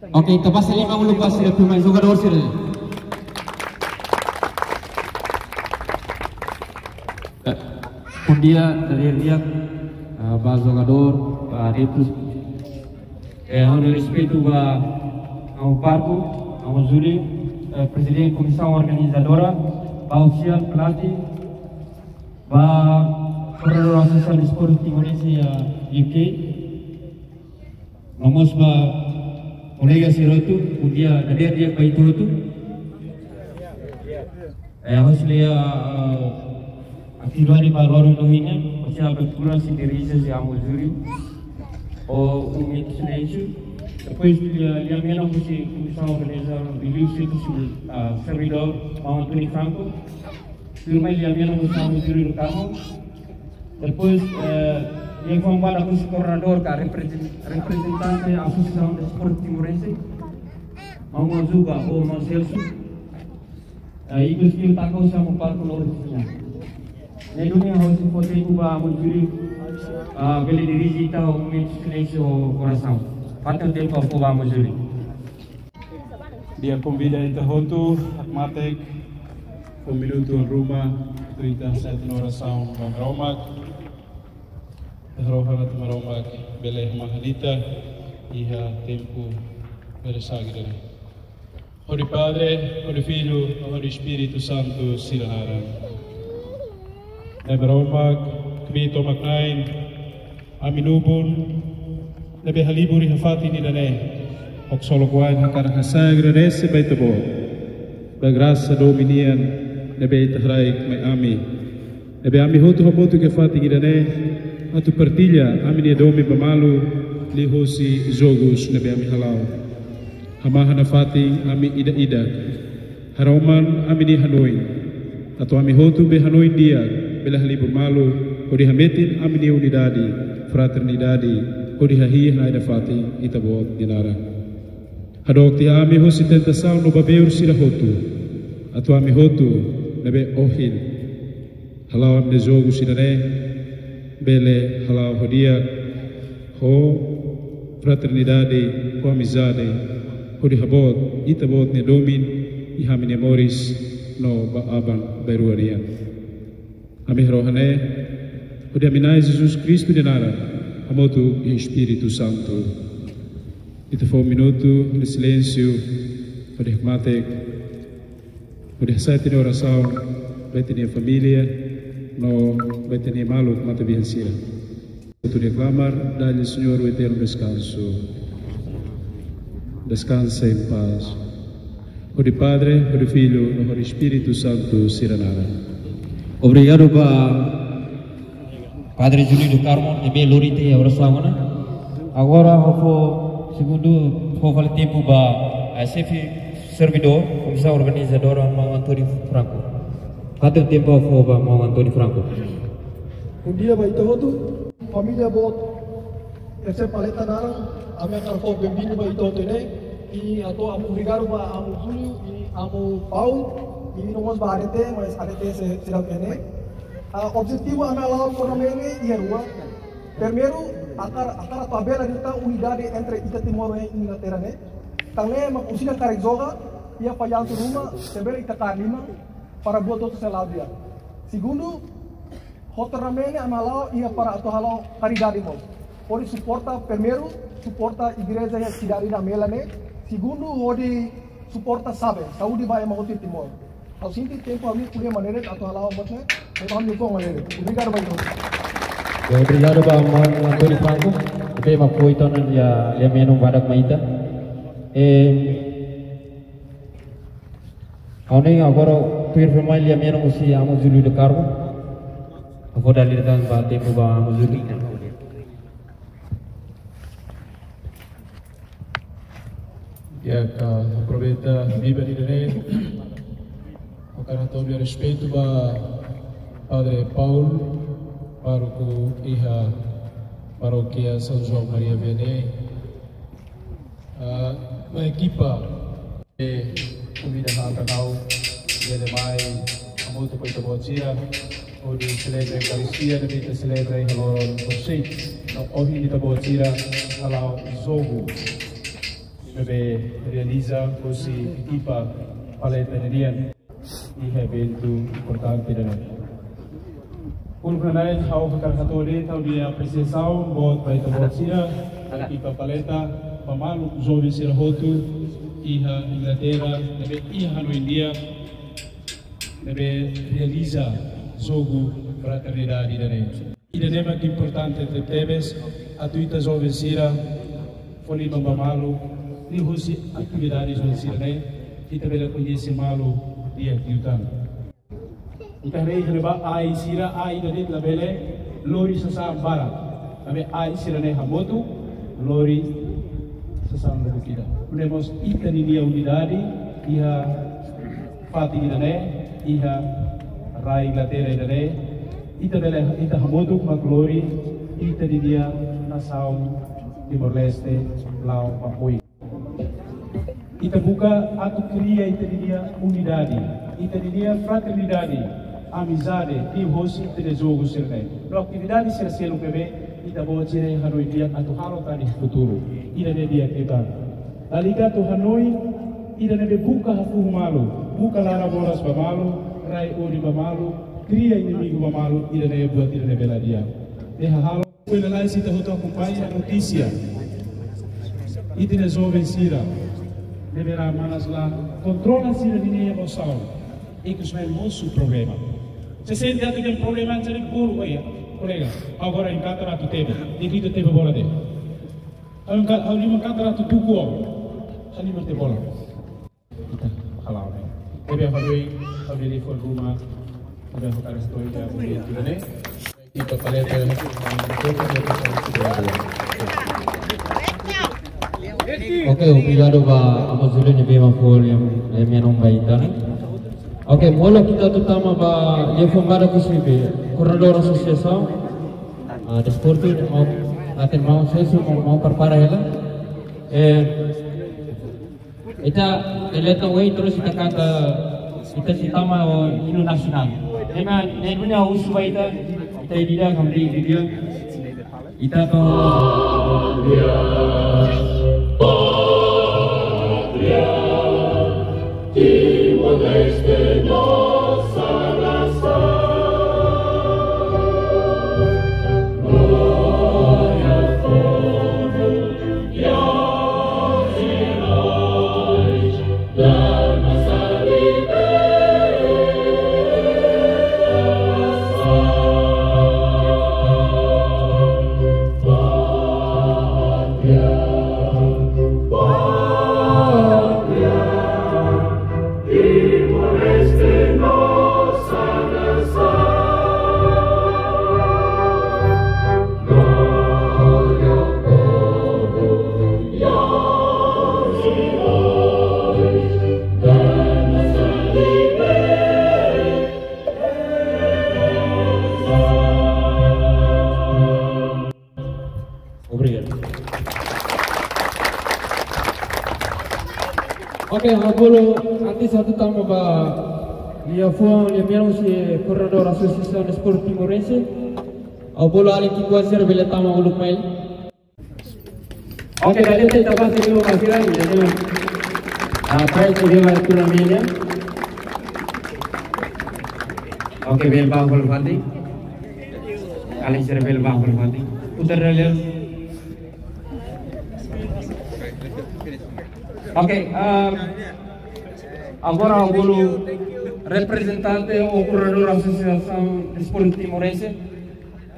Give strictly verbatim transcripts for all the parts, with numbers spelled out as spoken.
Oke, ita basa liman uluk ba sira atu mai jogadór sira. Eh, bom dia, dadeer di'ak, eh, ba jogadór, ba adeptus. Eh, ha'u-nia respeitu ba amu pároku, amu Júlio, eh, prezidente komisaun organizadora, ba ofisiál pelatih, ba koordenadór Asosiasaun Desportu Timorense iha U K. Vamos ba kolega sira hotu, bom dia, dadeer di'ak ba ita hotu. Eh, ha'u sei lee, eh, atividade ba loron ohin nian, ha'u sei abertura, sei dirije husi amu Júlio, ho um minutu de silêncio. Depois, lia, lia menon husi komisaun organizadora, liuliu husi, ah, servidór, maun António Franco. Tuirmai lia menon husi amu Júlio do Carmo. Depois, eh, lia fó ba husi koordenadór ka reprezent-, reprezentante Asosiasaun Desportu Timorense, maun Mazuga ou maun Celso. Eh, ikus liután husi amu pároku no ofisinha. Ne'e duni ha'u sei fó tempu ba amu Júlio, ah, bele dirije ita ho momentu de silêncio ho orasaun. Fatin tempu fó ba amu Júlio. Di'ak, konvida ita hotu, hakmatek, fó minutu ruma, atu ita hasa'e tiha ona orasaun ba Maromak. Ita harohan atu Maromak bele hamahan ita iha tempu bele sagre. Hodi Padre, hodi Filho, hodi Espíritu Santu sira naran. Na'i Maromak, kbiit tomak na'in, ami lubun ne'ebé halibur iha fatin ida-ne'e, ho ksolok wa'in hakarak hasa'e agradese ba Ita-Boot, ba grasa domin nian ne'ebé Ita haraik mai ami, ne'ebé ami hotu hamutuk iha fatin ida-ne'e atu partilla ami-nia domin ba malu liuhosi jogus ne'ebé ami hala'o. Hamahan nafatin ami ida-idak. Haroman ami-nia hanoin, atu ami hotu be hanoin di'ak bele halibur malu, hodi hametin ami-nia unidade, fraternidade, hodi hahi'i Na'i nafatin Ita-Boot nia naran. Hadook tiha ami husi tentasaun no babeur sira hotu, atu ami hotu ne'ebé ohin hala'o ami-nia jogu sira-ne'e, bele hala'o ho di'ak, ho fraternidade, ho amizade, hodi haboot Ita-Boot nia domin iha ami-nia moris no ba aban-bainrua nian. Ami harohan ne'e hodi ami Na'i Jesus Kristu nia naran, hamutuk ho Espíritu Santu. Ita fó minutu de silêncio, hodi hakmatek, hodi hasa'e tiha ona orasaun ba ita-nia família no ba ita-nia maluk matebian sira. Atu deklamar, dá-lhe, Senhor, o eterno descanso. Descansa em paz. Hodi Padre, hodi Filho, no hodi Espíritu Santu sira naran. Obrigadu ba Padre Júlio do Carmo, ne'ebé lori ita iha orasaun ona. Agora, ha'u fó segundu, ha'u fó fali tempu ba, eh, xefe servidór, komisaun organizadora, maun António Franco. Fatin tempu fó ba maun António Franco. Bom dia ba ita hotu. Família boot F C Paleta naran, ami hakarak fó benvindu ba ita hotu ne'e. I atu amu obrigadu ba amu Júlio, i amu Paul, i no mós ba A D T, mas A D T sei, sei la iha ne'e. Ah, objetivu ami hala'o torneio ne'e iha rua. Primeiru, hakarak, hakarak tabela ita unidade entre ita timoroan iha Inglaterra ne'e. Tan ne'e mak orsida karik joga, iha fallansu ruma, se bele ita kaer liman, para buat hotu sei la'o di'ak. Segundu, ho torneio ne'e ami hala'o iha para atu hala'o karidade mós. Hodi suporta, primeiru, suporta igreja iha sidade ida Mela ne'e. Segundu, hodi suporta SABE, saúde ba ema hotu iha Timor. Ha'u sente tempu ami ko'alia mak ne'e de'it, atu hala'o buat ne'e, tempu ami ko'alia mak ne'e de'it. Obrigadu ba ita. Ya, obrigadu ba maun António Franco, ne'ebé mak fó ita ona lia, lia menon badak mai ita. Eh, ha'u hanoin agora tuir fali mai lia menon husi amu Júlio do Carmo. Ha'u fó dala ida tan ba tempu ba amu Júlio. Ya, ha'u aproveita biban ida-ne'e, ha'u hakarak hato'o respeitu ba Padre Paul, pároku iha Parókia São João Maria Vianney. Ah, ba ekipa, eh, konvida ha'u atu bele mai hamutuk ho ita-boot sira hodi selebra Eukaristia ne'ebé ita selebra iha loron horisehik. No ohin ita-boot sira hala'o jogu. Ne'ebé realiza hosi ekipa Paleta nian iha eventu importante ida-ne'e. Uluk nanain ha'u hakarak hato'o de'it ha'u-nia apresiasaun boot ba ita-boot sira, ekipa Paleta, ba maluk joven sira hotu iha Inglaterra, ne'ebé iha hanoin di'ak, ne'ebé realiza jogu fraternidade ida-ne'e. Ida-ne'e mak importante tebetebes, atu ita joven sira fó liman ba malu, liuhosi atividade joven sira-ne'e, ita bele koñese malu di'ak liután. Ita haree iha ne'ebá ai sira, ai ida de'it labele lori sasán barak. Maibé ai sira-ne'e hamutuk, lori sasán lubuk ida. Nune'e mós ita-nia unidade iha fatin ida-ne'e, iha rai Inglaterra ida-ne'e, ita bele, ita hamutuk mak lori ita-nia nasaun Timor-Leste la'o ba oin. Ita buka atu kria ita-nia unidade, ita-nia fraternidade, amizade, liuhosi ita-nia jogu sira-ne'e. No atividade sira seluk ne'ebé ita-boot sira hanoin di'ak atu halo tan iha futuru. Ida-ne'e di'ak liután. Lalika atu hanoin ida ne'ebé buka hafuhu malu, buka laran moras ba malu, rai odi ba malu, kria inimigu ba malu, ida-ne'e buat ida ne'ebé la di'ak. Ne'e halo, foin lalais ita hotu akompaña notísia. Ita-nia joven sira ne'ebé manas la kontrola sira-nia emosaun, ikus mai mosu problema. Se sente atu iha problema, sira bolu ba iha kolega. Agora enkata atu tebe, enkata tebe bola de'it. Ha'u ka, ha'u liman katar atu tuku, ha'u liman tebe bola. Ita hala'o ne'e. Ne'ebé ha'u doin, ha'u bele fó ruma, ne'ebé ha'u hakarak hato'o iha momentu ida-ne'e. Ita Paleta, oke, obrigadu ba Amu Júlio ne'ebé mak fó lia, lia-menon ba ita, ne'e? Oke, molok ita atu tama ba liafuan badak husi be koordenadór asosiasaun, ah, desportu, maun, aten maun sesi, maun, maun prepara hela. Eh, ita deleta wei terus ita kanta, ita sei tama ho inu nasionál. Ema, ne'e duni husu ba ita, ita ida-idak, kami ida-idak. Ita to. Obrigadu. Oke, ha'u bolu antes atu tama ba liafuan, lia-menon husi koordenadór Asosiasaun Desportu Timorense. Ha'u bolu alin ki'ikoan sira bele tama uluk mai. Oke, dari itu kita pasti dulu masih lagi, jadi, ah, prize itu dia, itu namanya. Oke, bel bang, bel mati. Kali sira bel bang, bel mati. Putar dulu. Oke, ah, agora ha'u bolu reprezentante ou koordenadór Asosiasaun Desportu Timorense.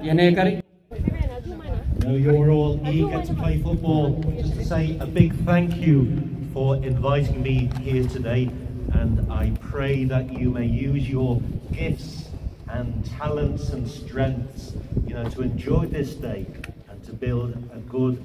Iha ne'e karik. I know you're all eager to play football. Just to say a big thank you for inviting me here today, and I pray that you may use your gifts and talents and strengths, you know, to enjoy this day and to build a good,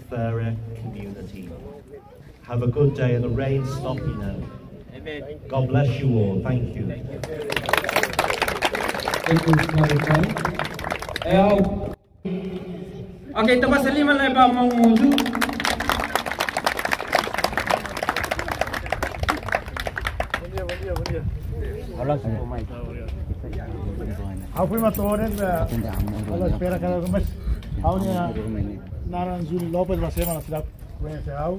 fairer community. Have a good day, and the rain stopping now. Amen. God bless you all. Thank you. Thank you, Father Frank. Eh, au. Oke, ita basa liman lai ba maun Muzu. Halo, Ha'u foin matoren, eh, ha'u la espera katak, mas ha'u-nia naran Júlio Lopes, ba semana sira koñese ha'u.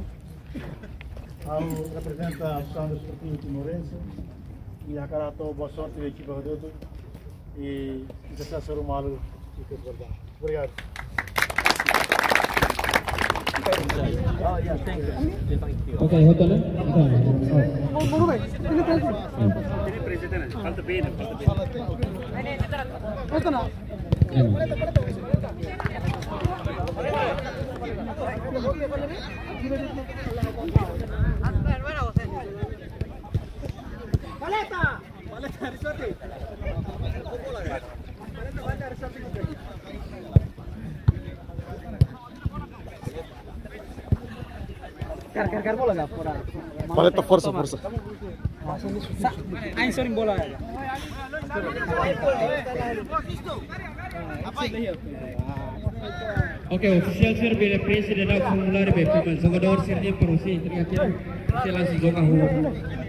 Ha'u reprezenta Asosiasaun Desportiva Timorense i hakarak hato'o boa sorte ba ekipa hotu i deseja sorumutu i obrigadu. Obrigadu. Ok, hotu, né? Paleta, forsa, forsa. Ai, sorry, bola. Ok, ofisiál sira bele preenxe formulariu ba jogadór sira para sei entrega kira, sei lansa joga ho.